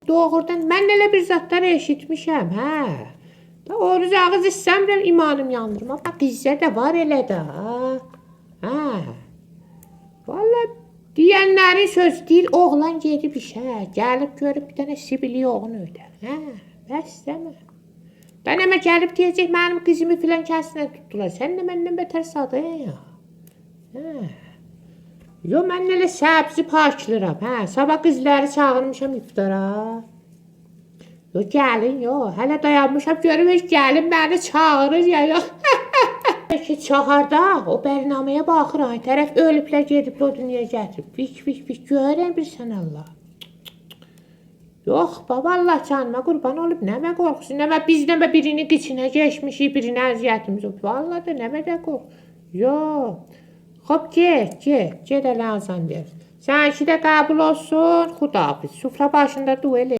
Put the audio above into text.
Doğrudan mən elə bir zətlər eşitmişəm, hə. Da oruc ağız istəmirəm, imanım yandırma. Bax bizdə də var elə də, ha. Hə. Vallahi deyənlərin söz deyir, oğlan gedib işə, gəlib görüb bir dənə sibili yoğun ödə. Hə, bəs demə. Ben həmə gəlib deyəcək mənim qızımı filan kəslə tutdular. Sən də məndən betər sadan ya. Hə. Yo mən elə səbzi parçalayıram. Hə, sabah qızları çağırmışam iftara. Yo gəlin yo, hələ dayanmışam görüm heç gəlin məni çağırır ya yox. Ki çağırda o bərnaməyə baxır ay tərəf ölüblər gediblər o dünyaya gətirib. Vik vik vik görürəm bir sən Allah. Yox baba Allah canıma qurban olub nəmə qorxusu, nəmə biz nəmə birini qıçına keçmişik, birinə əziyyətimiz olub. Vallahi da nəmə də qorx. Yox. Xoп get, get, get elə azan ver. Səninki də qəbul olsun, Xudahafiz. Sufra başında dua elə.